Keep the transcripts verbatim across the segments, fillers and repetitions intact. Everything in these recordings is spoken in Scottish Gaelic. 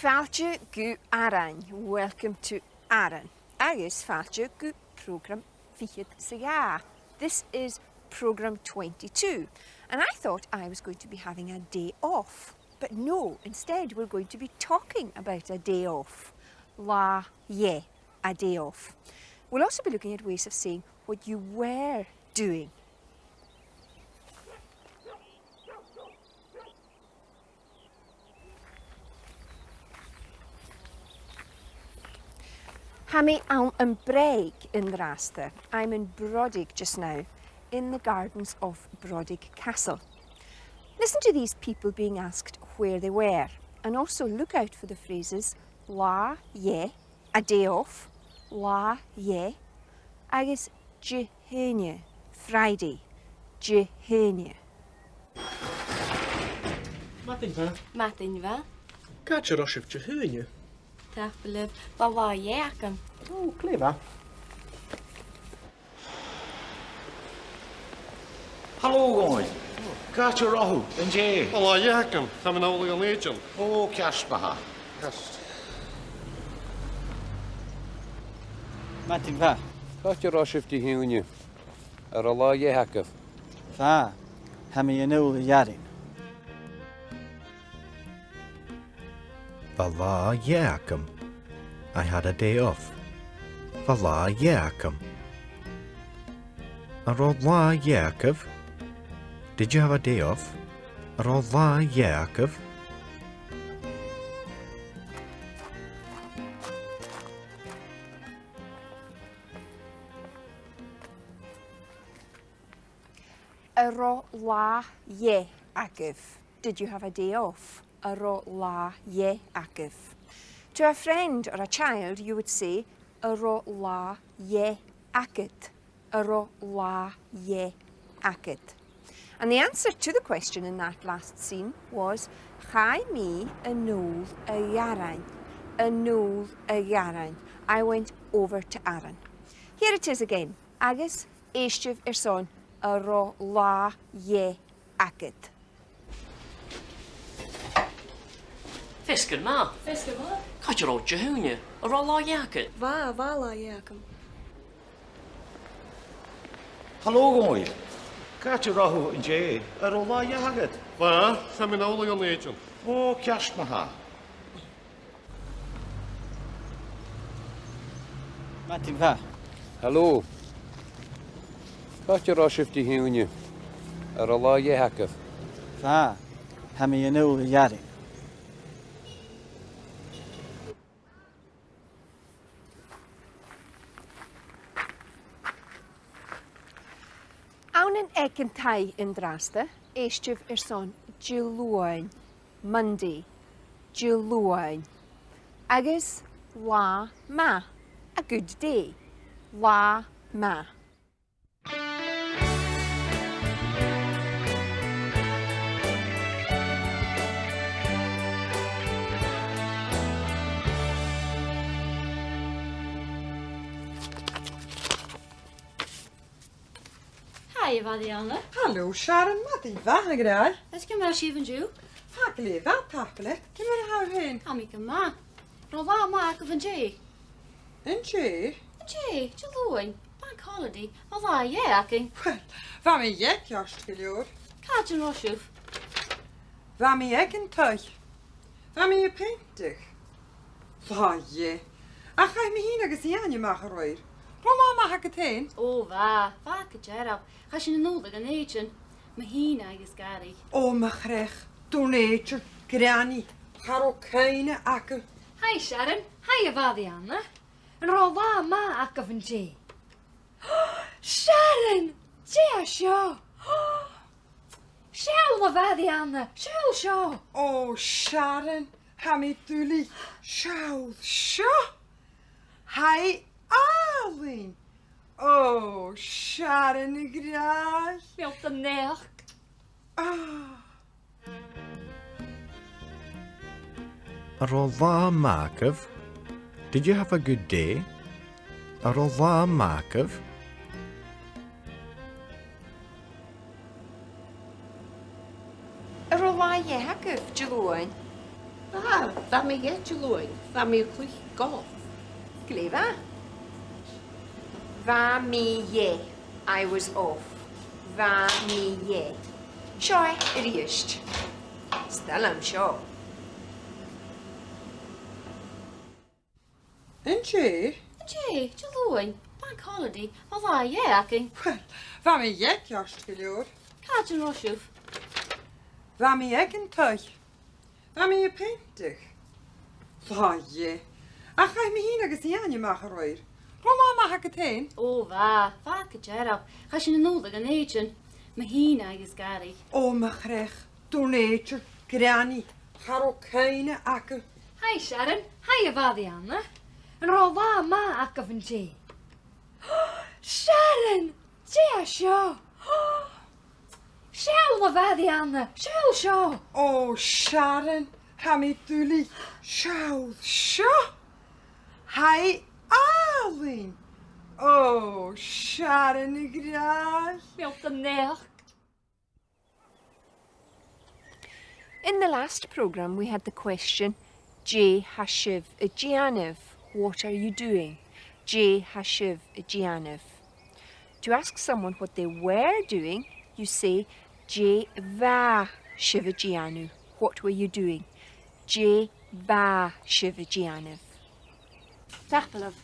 Fàilte gu Aran. Welcome to Aran. Agus fàilte gu prògram fichead 's a dhà. This is programme twenty-two, and I thought I was going to be having a day off. But no, instead we're going to be talking about a day off. Latha dheth, a day off. We'll also be looking at ways of saying what you were doing. Tha mi ann am Bràigh an-dràsta. I'm in Brodick just now, in the gardens of Brodick Castle. Listen to these people being asked where they were, and also look out for the phrases latha dheth, a day off, latha dheth, agus Dihaoine, Friday, Dihaoine. Madainn mhath. Madainn mhath. Càit an robh sibh Dihaoine? Tapadh leibh, bha latha dheth agam. Ò, glè mhath. Halò a ghaoil. Càit an robh thu an-dè? Bha latha dheth agam, tha mi an-dràsta ann an Èideann. Ò, ceart ma-thà. Ceart. Madainn mhath. Càit an robh sibh Dihaoine? An robh latha dheth agaibh? Bha, tha mi a-null a dh'Arainn. Bha latha dheth agam. I had a day off. Bha latha dheth agam. An robh latha dheth agaibh? Did you have a day off? An robh latha dheth agaibh? An robh latha dheth agaibh? Did you have a day off? An robh latha dheth agaibh? To a friend or a child, you would say, an robh latha dheth agad? An robh latha dheth agad? And the answer to the question in that last scene was, chaidh mi a-null a dh'Arainn. A-null a dh'Arainn. I went over to Aran. Here it is again. Agus èistibh airson an robh latha dheth agad. Feasgar math. Feasgar math. Càit an robh thu Dihaoine? An robh latha dheth agad? Bha, bha latha dheth agam. Halò a ghaoil. Càit an robh thu an-dè? An robh latha dheth agad? Bha, tha mi an-dràsta ann an Èideann. Ò, ceart ma-thà. Madainn mhath. Halò. Càit an robh sibh Dihaoine? An robh latha dheth agaibh? Bha, tha mi a-null a dh'Arainn. Ann an Aig an Taigh an-dràsta, èistibh airson Diluain, Monday, Diluain. Agus latha math, a good day. Latha math. Hi, a Mhàiri Anna. Halò, Sharon, madainn mhath, a ghràidh. Is ciamar a tha sibh an-diugh? Fàilte, bha, tapadh leat. Ciamar a tha thu fhèin? Tha mi gu math. An robh latha math agaibh an-dè? An-dè? An-dè, Diluain. Bank holiday. Bha latha dheth againn. Uill, bha mi dheth ceart gu leòr. Càit an robh sibh? Bha mi aig an taigh. Bha mi a' peantadh. Bha, yeah. Ach chaidh mi fhìn agus Iain a-mach a-raoir. Robh latha math agad fhèin? Ò, bha, bha gu dearbh. Chaidh sinn a-null dhan Èideann, mi fhìn agus Gàrraidh. Ò, mo chreach, Dùn Èideann, Granny, cha robh cuimhne agam. Hi, Sharon. Hi, a Mhàiri Anna. An robh latha math agaibh an-dè? Sharon! Dè tha seo? Seall, a Mhàiri Anna, seall seo! Ò, Sharon, tha mi duilich. Seall seo! Tha e àlainn! Ò, Sharon a ghràidh! Meal do naidheachd. Ah. An robh latha math agaibh? Did you have a good day? An robh latha math agaibh? An robh latha dheth agaibh, Diluain? Ah, bha mi dheth Diluain, bha mi a' cluich golf. Glè mhath. Bha mi dheth, I was off. Bha mi dheth. Seo e a-rithist. 'S toil leam seo. An-dè? An-dè, Diluain, bank holiday, bha latha dheth againn. Uill, bha mi dheth ceart gu leòr. Càit an robh sibh? Bha mi aig an taigh. Bha mi a' peantadh. Latha dheth. Ach chaidh mi fhìn agus Iain a-mach air adhart. An robh latha math agad fhèin? Ò, bha, bha gu dearbh. Chaidh sinn a-null aig an Dùn Èideann. Mi fhìn agus Gàrraidh. Ò, mo chreach. Dùn Èideann, Granny, cha robh cuimhne agam. Hi, Sharon. Hi, a Mhàiri Anna. An robh latha math agaibh an-dè? Sharon! Dè tha seo? Seall, a Mhàiri Anna, seall seo. Ò, Sharon, tha mi duilich. Seall seo. Tha e àlainn. Ò, Sharon a ghràidh. Meal do naidheachd. In the last programme, we had the question, dè tha sibh a' dèanamh? What are you doing? Dè tha sibh a' dèanamh? To ask someone what they were doing, you say, dè bha sibh a' dèanamh? What were you doing? Dè bha sibh a' dèanamh? Tapadh leibh.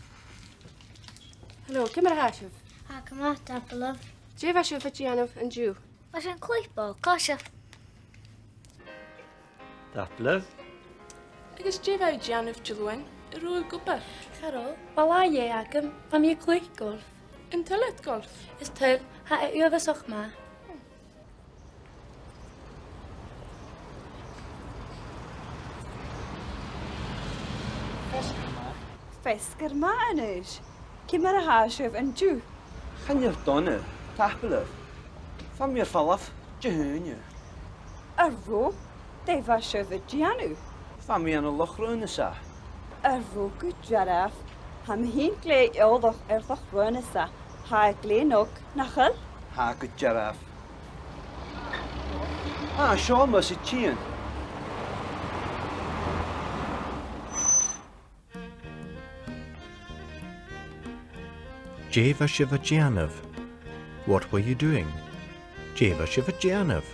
Hello, ciamar a tha sibh? Tha gu math, tapadh leibh. Dè bha sibh a' dèanamh an-diugh? Bha sinn a' cluich ball-coise. Tapadh leibh. Agus dè bha thu a' dèanamh Diluain? An robh thu ag obair? Cha robh. Bha latha dheth agam, bha mi a' cluich golf. An toil leat golf? Is toil, tha e uabhasach math. Feasgar math. Feasgar math a-nis. Ciamar a tha sibh an-diugh? Chan eil dona, tapadh leibh. Bha mi air falbh Dihaoine. An robh? Dè bha sibh a' dèanamh? Bha mi ann an Loch Raonasa. An robh gu dearbh? Tha mi fhìn glè eòlach air Loch Raonasa. Tha e glè òg, nach eil? Tha gu dearbh. Ah, seo mise a' tighinn. Dè bha sibh a' dèanamh? What were you doing? Dè bha sibh a' dèanamh?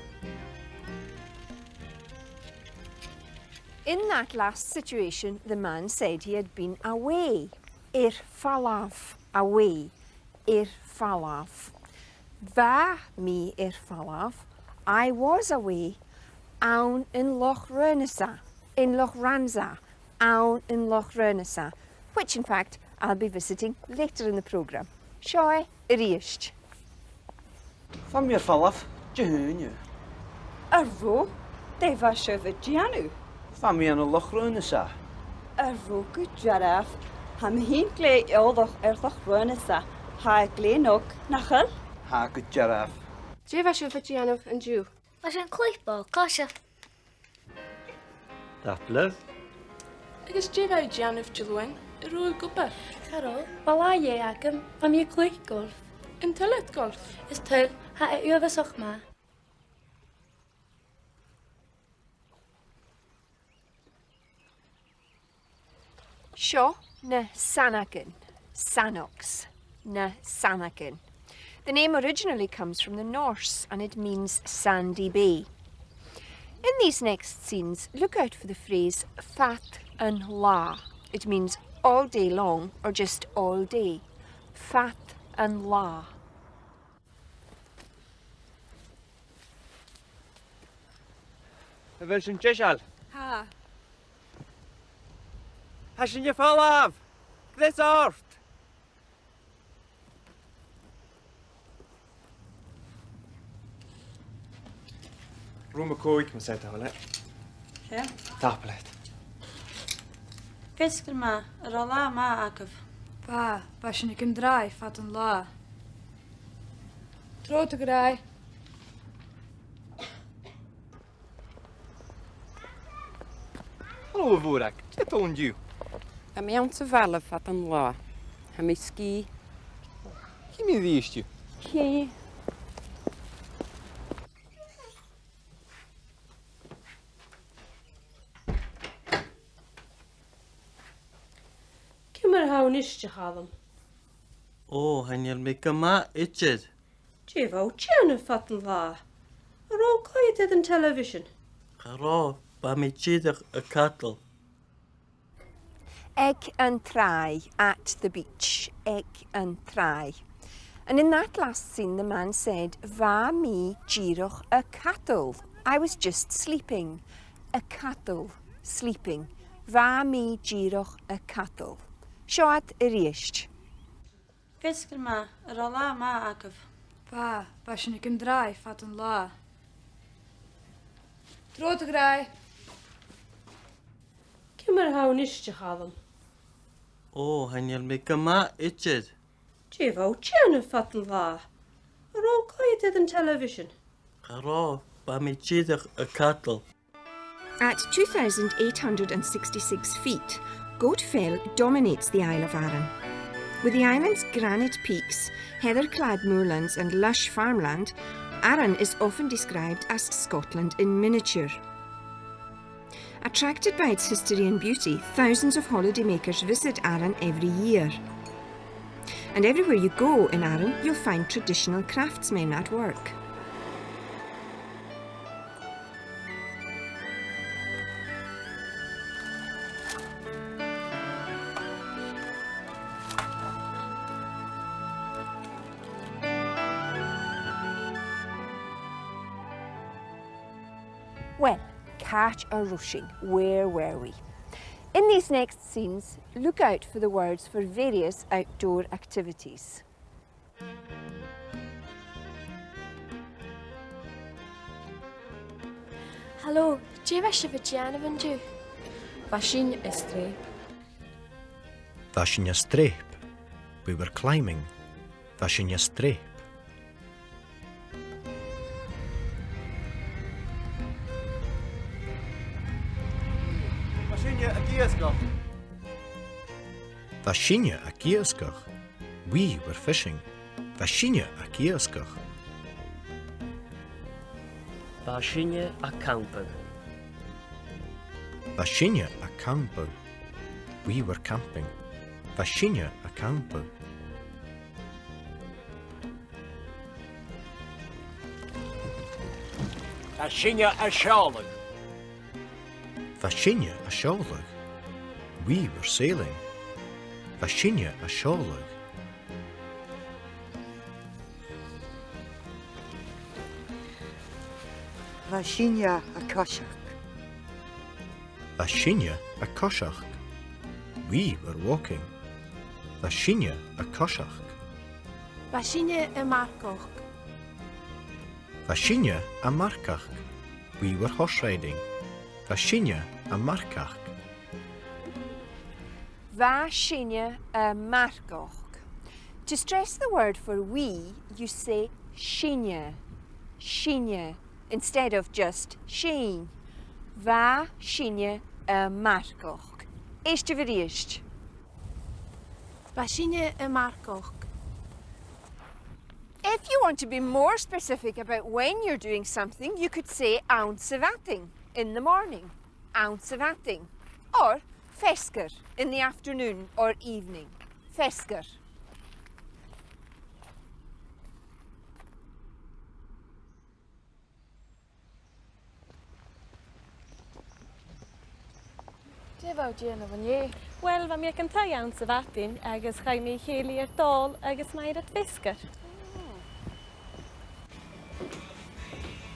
In that last situation, the man said he had been away. Air falbh, away. Air falbh. Bha mi air falbh, I was away, ann an Loch Raonasa, in Loch Ranasa, ann an Loch Raonasa, which in fact I'll be visiting later in the programme. Seo e a-rithist. Bha mi air falbh Dihaoine. An robh? Dè bha sibh a' dèanamh? Bha mi ann an Loch Raonasa. An robh gu dearbh? Tha mi fhìn glè eòlach air Loch Raonasa. Tha e glè òg, nach eil? Tha gu dearbh. Dè bha sibh a' dèanamh an-diugh? Bha sinn a' cluich ball-coise. Tapadh leibh. Agus dè bha thu a' dèanamh Diluain? An robh thu ag obair? Cha robh. Bha latha dheth agam, bha mi a' cluich golf. An toil leat golf? Is toil, tha e uabhasach math. Seo na Sanagan, Sannochs, na Sanagan. The name originally comes from the Norse and it means sandy bay. In these next scenes, look out for the phrase fad an latha. It means all day long or just all day. Fad an latha. A bheil sinn deiseil? Tha. Tha sinn a' falbh! Greas ort! Rùm a còig, mas e do thoil e. Sin e. Tapadh leat. Feasgar math, an robh latha math agaibh? Bha, bha sinn aig an tràigh fad an latha. Trobhad, a ghràidh. Halò, a Mhòrag, dè tha thu an-diugh? Tha mi anns a' bhaile fad an latha. Tha mi sgìth. Chì mi a-rithist thu. Chì. A-nis, a Chaluim. Ò, chan eil mi gu math idir. Dè bha thu a' dèanamh fad an latha? An robh thu a' coimhead air an telebhisean? Cha robh, bha mi dìreach a' cadal. Aig an tràigh, at the beach, aig an tràigh. And in that last scene, the man said, "Bha mi dìreach a' cadal." I was just sleeping. A' cadal, sleeping. Bha mi dìreach a' cadal. Seo iad a-rithist. Feasgar math, an robh latha math agaibh? Bha, bha sinn aig an tràigh fad an latha. Trobhad, a ghràidh. Ciamar a tha thu a-nis, a Chaluim? Ò, chan eil mi gu math idir. Dè bha thu a' dèanamh fad an latha? An robh thu a' coimhead air an telebhisean? Cha robh, bha mi dìreach a' cadal. At two thousand eight hundred and sixty-six feet, Goat Fell dominates the Isle of Arran. With the island's granite peaks, heather-clad moorlands and lush farmland, Arran is often described as Scotland in miniature. Attracted by its history and beauty, thousands of holidaymakers visit Arran every year. And everywhere you go in Arran, you'll find traditional craftsmen at work. Well, càit an robh sinn? Where were we? In these next scenes, look out for the words for various outdoor activities. Halò, dè bha sibh a' dèanamh an-diugh? Bha sinn a' streap. Bha sinn a' streap. We were climbing. Bha sinn a' streap. Bha sinne ag iasgach. Bha sinne ag iasgach. We were fishing. Bha sinne ag iasgach. Bha sinne a' campadh. Bha sinne a' campadh. We were camping. Bha sinne a' campadh. Bha sinne a' seòladh. Bha sinne a' seòladh. We were sailing. Bha sinne a' seòladh. Bha sinne a' coiseachd. Bha sinne a' coiseachd. We were walking. Bha sinne a' coiseachd. Bha sinne a' marcachd. Bha sinne a' marcachd. We were horse riding. Bha sinne a' marcachd. Bha sinne a' marcachd. To stress the word for we, you say sinne, sinne, instead of just sinn. Bha sinne a' marcachd. Èistibh a-rithist. Bha sinne a' marcachd. If you want to be more specific about when you're doing something, you could say anns a' mhadainn, in the morning, anns a' mhadainn, or feasgar, in the afternoon or evening, feasgar. Dè bha thu a' dèanamh an-dè? Uill, bha mi aig an taigh anns a' mhadainn agus chaidh mi a chèilidh air Dòmhnall agus Mairead feasgar.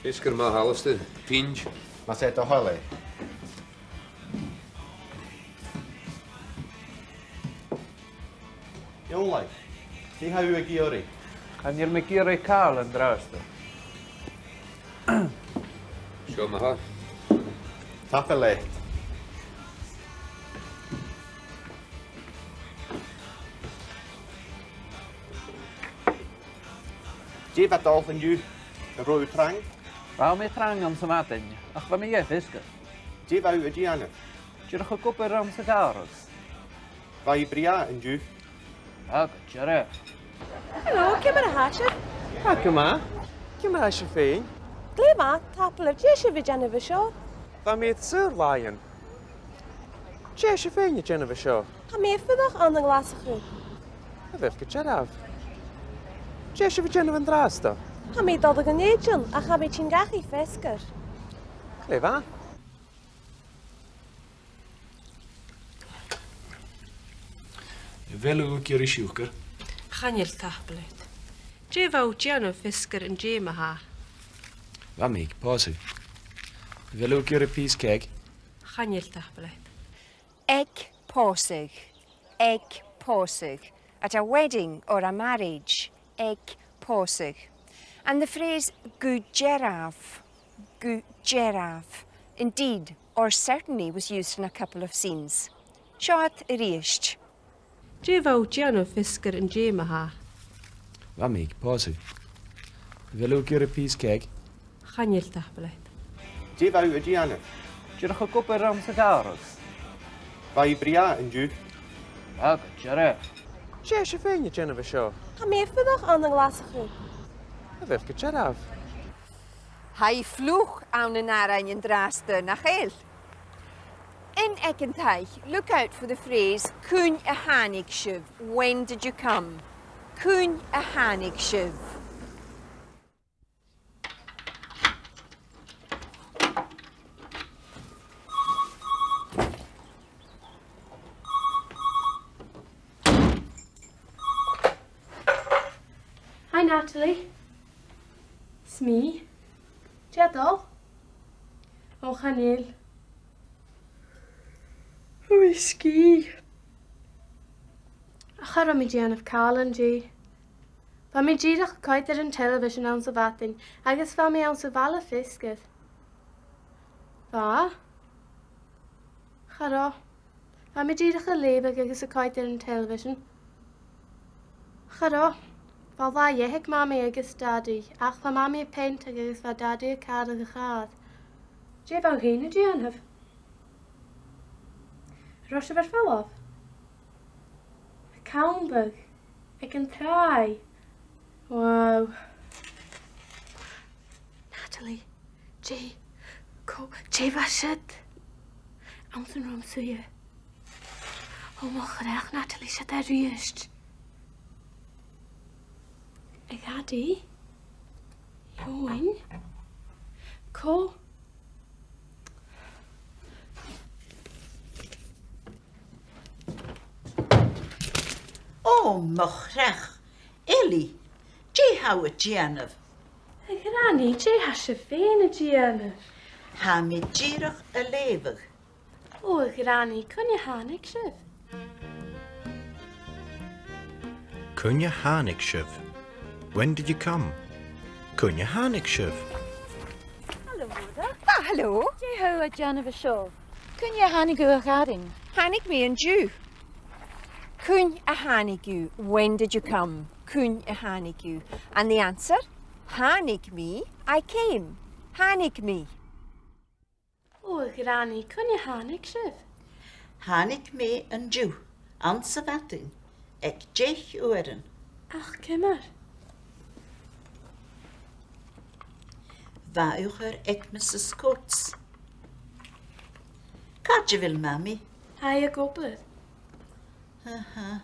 Feasgar math, Alasdair. Pinnt. Mas e do thoil e. Ionglaid, dè tha thu ag iarraidh? Chan eil mi ag iarraidh càil an-dràsta. Seo ma-thà. Tapadh leat. Dè bha dol an-diugh? An robh thu trang? Bha mi trang anns a' mhadainn, ach bha mi dha feasgar. Dè bha thu a' dèanamh? Dìreach ag obair anns a' ghàrradh. Bha i brèagha an-diugh. Tha, gu dearbh. Hello, ciamar a tha sibh? Tha gu math. Ciamar a tha sibh fhèin? Glè mhath, tapadh leibh. Dè tha sibh a' dèanamh an seo? Bha mi air saor-làithean. Dè tha sibh fhèin a' dèanamh an seo? Tha mi a' fuireach ann an Glaschu. A bheil gu dearbh? Dè tha sibh a' dèanamh an-dràsta? Tha mi a' dol gun èideadh, ach tha mi a' tighinn dhachaigh feasgar. Glè mhath. A bheil thu ag iarraidh siùcar? Chan eil, tapadh leat. Dè bha thu a' dèanamh feasgar an-dè, ma-thà? Bha mi ag pòsadh. A bheil thu ag iarraidh pìos cèic? Chan eil, tapadh leat. Ag pòsadh. Ag pòsadh. At a wedding or a marriage. Ag pòsadh. And the phrase gu dearbh. Gu dearbh. Indeed, or certainly was used in a couple of scenes. Seo iad a-rithist. Dè bha thu a' dèanamh feasgar an-dè, ma-thà? Bha mi ag pòsadh. A bheil thu ag iarraidh pìos cèic? Chan eil, tapadh leat. Dè bha thu a' dèanamh? Dìreach ag obair anns a' ghàrradh. Bha i brèagha an-diugh. Bha, gu dearbh. Dè tha sibh fhèin a' dèanamh an seo? Tha mi a' fuireach ann an Glaschu. A bheil gu dearbh? Tha i fliuch ann an àrainn an-dràsta, nach eil? In Aig an Taigh, look out for the phrase, cuin a thàinig sibh? When did you come? Cuin a thàinig sibh? Hi, Natalie. 'S mi. Dè tha dol? Ò, chan eil. Tha mi sgìth. Cha robh mi a' dèanamh càil an-dè. Bha mi dìreach a' coimhead air an telebhisean anns a' mhadainn, agus bha mi anns a' bhaile feasgar. Bha? Cha robh. Bha mi dìreach a' leughadh agus a' coimhead air an telebhisean. Cha robh. Bha latha dheth aig Mamaidh agus Dadaidh, ach bha Mamaidh a' peantadh agus bha Dadaidh a' càradh a' chàr. Dè bha thu fhèin a' dèanamh? An robh sibh air falbh? A' campadh aig an tràigh. Wow. Natalie, dè, cò, dè bha siud? Anns an rùm-suidhe. Ò mo chreach, Natalie, siud a-rithist. A Dhadaidh? Eòghainn? Cò? Ò mo chreach! Eilidh, dè tha thu a' dèanamh? A Ghranaidh, dè tha sibh fhèin a' dèanamh? Tha mi dìreach a' leughadh. Ò, a Ghranaidh, cuin a thàinig sibh? Cuin a thàinig sibh? When did you come? Cuin a thàinig sibh? Halò, Mòrag. Ah, halò. Dè tha thu a' dèanamh an seo? Cuin a thàinig thu, a Ghranaidh? Thàinig mi an-diugh. Cuin a thàinig thu? When did you come? Cuin a thàinig thu? And the answer? Thàinig mi, I came. Thàinig mi. Ò, a Ghranaidh, cuin a thàinig sibh? Thàinig mi an-diugh, anns a' mhadainn, aig deich uairean. Ach ciamar? Bha iuchair aig Mrs Coates. Càit a bheil Mamaidh? Tha i ag obair. Aha.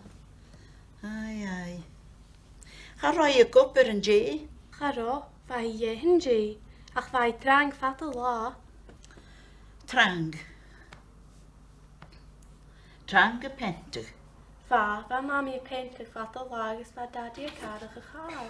Aidh, aidh. Cha robh i ag obair an-dè? Cha robh, bha i dheth an-dè, ach bha i trang fad an latha. Trang. Trang a' peantadh. Bha, bha Mamaidh a' peantadh fad an latha agus bha Dadaidh a' càradh a' chàr.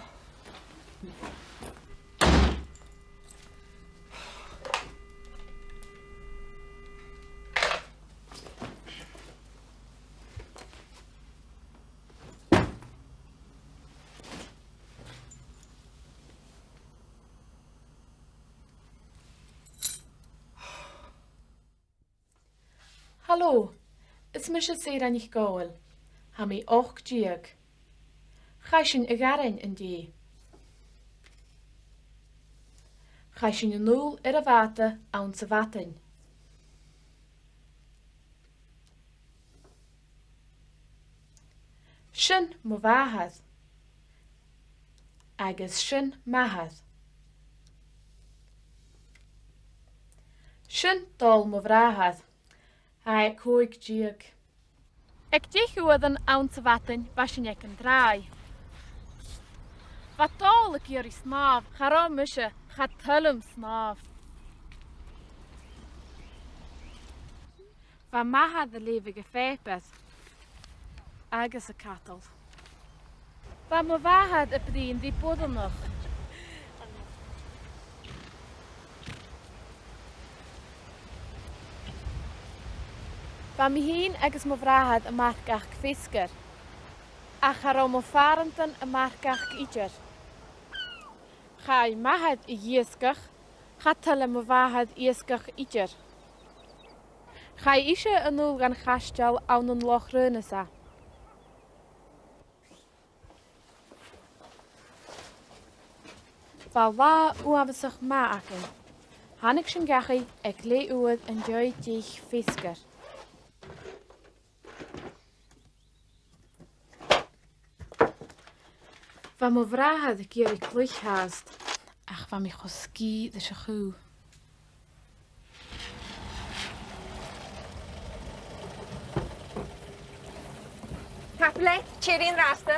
Halò, is mise Sarah NicDhòmhnaill. Tha mi ochd deug. Chaidh sinn a dh'Arainn an-dè. Chaidh sinn a-null air a' bhàta anns a' mhadainn. Sin mo mhàthair. Agus sin m' athair. Sin Dòmhnall mo bhràthair. Aig còig deug. Aig deich uairean anns a' mhadainn, bha sinn aig an tràigh. Bha Dòmhnall ag iarraidh snàmh, cha robh mise, cha toil leam snàmh. Bha m' athair a' leughadh a' phàipeir agus a' cadal. Bha mo mhàthair a' bruidhinn ri boireannach. Bha mi fhìn agus mo bhràthair a' marcachd feasgar, ach cha robh mo phàrantan a' marcachd idir. Chaidh m' athair a dh'iasgach, cha toil le mo mhàthair iasgach idir. Chaidh ise a-null dhan chaisteal ann an Loch Raonasa. Bha latha uabhasach math againn. Thàinig sinn dhachaigh aig leth-uair an dèidh deich feasgar. Bha mo bhràthair ag iarraidh cluich fhathast, ach bha mi cho sgìth ris a' chù. Tapadh leibh, tìoraidh an-dràsta.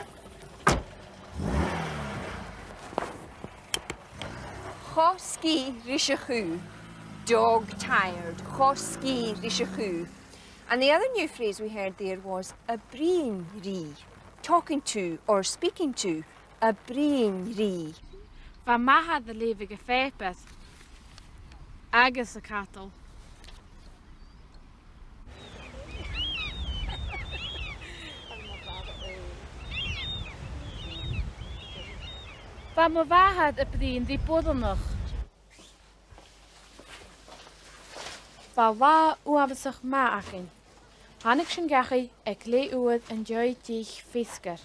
Cho sgìth ris a' chù. Dog tired. Cho sgìth ris a' chù. And the other new phrase we heard there was a' bruidhinn ri. Talking to or speaking to. A' bruidhinn ri. Bha m' athair a' leughadh a' phàipeir agus a' cadal. Bha mo mhàthair a' bruidhinn ri boireannach. Bha latha uabhasach math againn. Thàinig sinn dhachaigh aig leth-uair an dèidh deich feasgar.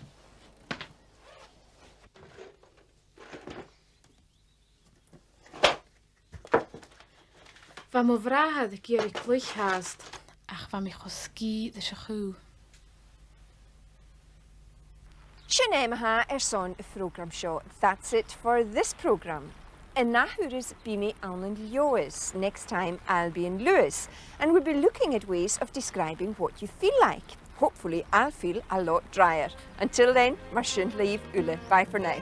Bha mo bhràthair ag iarraidh cluich fhathast, ach bha mi cho sgìth ris a' chù. Sin e ma-thà airson a' phrògraim seo. That's it for this programme. An ath thuras bidh mi ann an Leòdhas. Next time I'll be in Lewis, and we'll be looking at ways of describing what you feel like. Hopefully I'll feel a lot drier. Until then, mar sin leibh uile. Bye for now.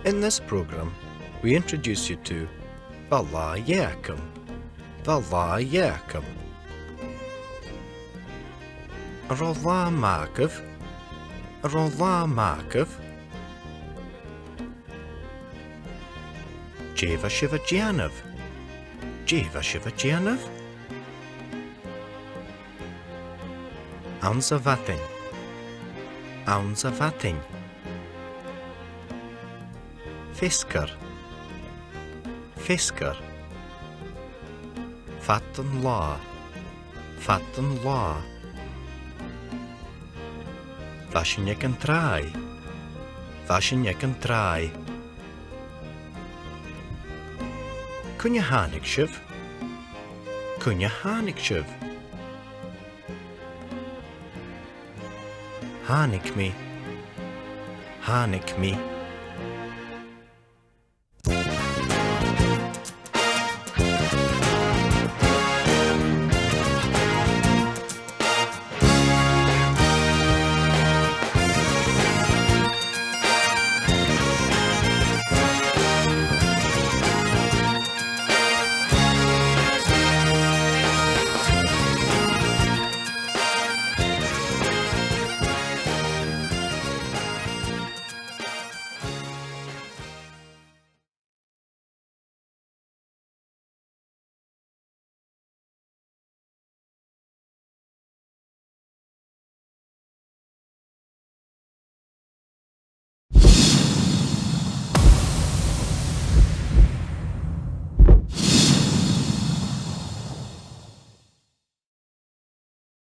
In this programme, we introduce you to Bha latha dheth agam. Bha latha dheth agam. An robh latha math agaibh? An robh latha math agaibh? Dè bha sibh a' dèanamh? Dè bha sibh a' dèanamh? Anns a' mhadainn. Anns a' mhadainn. Feasgar. Feasgar. Fad an latha. Fad an latha. Bha sinn aig an tràigh. Bha sinn aig an tràigh. Cuin a thàinig sibh? Cuin a thàinig sibh? Thàinig mi. Thàinig mi.